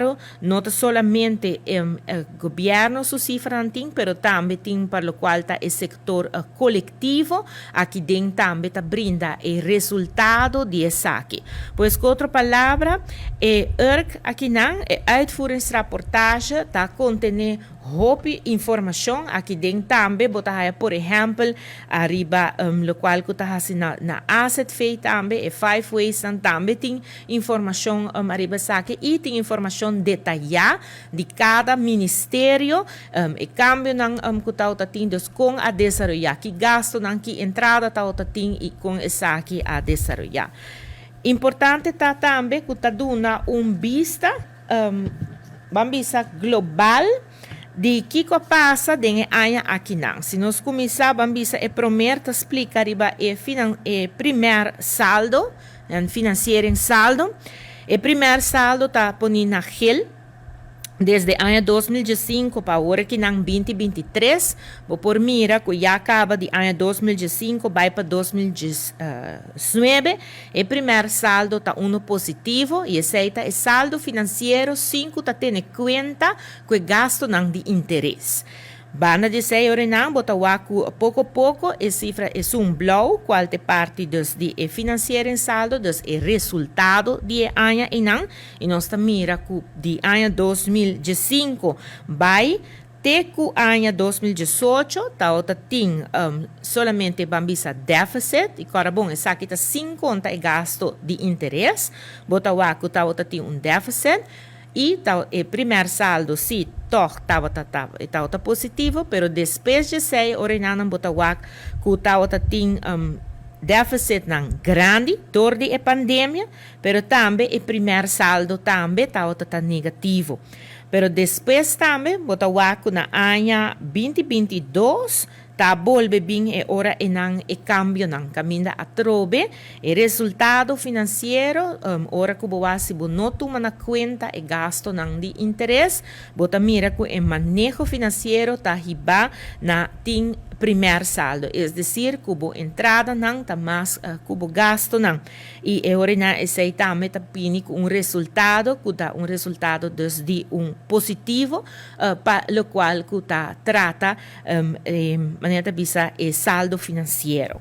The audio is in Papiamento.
No ta solamente gobierno su cifranan tin, pero tambe tin pa locual ta e sector colectivo, aki den tambe ta brinda e resultado di esaki. Pues, cu otro palabra, e ERC akinan, e uitvoeringsrapportage, ta contene hopi informacion. Aki den tambe bo ta haya, por ehempel, ariba locual cu ta haci na AZV tambe, e five ways nan tambe tin informacion ariba esaki y tin informacion detaya di cada ministerio, e cambionan cu ta tin, dus con a desaroya, ki gastonan, ki entrada ta tin y con esaki a desaroya. Importante ta tambe cu ta duna un bista, ban bisa, global di kico a pasa den aña akinan. Si nos cuminsa, ban bisa, e prome ta splica riba e primer saldo, een financieringssaldo. E primer saldo ta poni na geel, desde aña 2005 pa awor akinan 2023. Bo por mira cu ya caba di aña 2005 bay pa 2019, e primer saldo ta uno positivo y esey ta e saldo financiero sin cu ta tene cuenta cu e gastonan di interes. Banda di esey nan, bo ta wak cu poco poco e cifra ta un blauw, cual ta parti dus di e financieringssaldo, dus e resultado di aña einan, y nos ta mira cu di aña 2005 bay te cu aña 2018 ta tin solamente, ban bisa, deficit, y awor bon, esaki ta sin conta e gasto di interes, bo ta wak cu ta tin un deficit, y ta, e primer saldo si toch tabata positivo, pero despues di esey ora nan bo ta wak cu tabata tin deficit nan grandi door di e pandemia, pero tambe e primer saldo tambe tabata negativo. Pero despues tambe bo ta wak na aña 2022 ta bolbe bin e ora einan e cambionan caminda atrobe e resultado financiero, ora cu bo si bo no tuma na cuenta e gastonan di interes, bo ta mira cu e maneho financiero ta hiba na tin primer saldo, es decir, cu bo entradanan ta mas cu bo gastonan, y e ora na esey tambe ta bini cu un resultado cu ta un resultado dus di un positivo pa locual cu ta trata manera bisa e saldo financiero.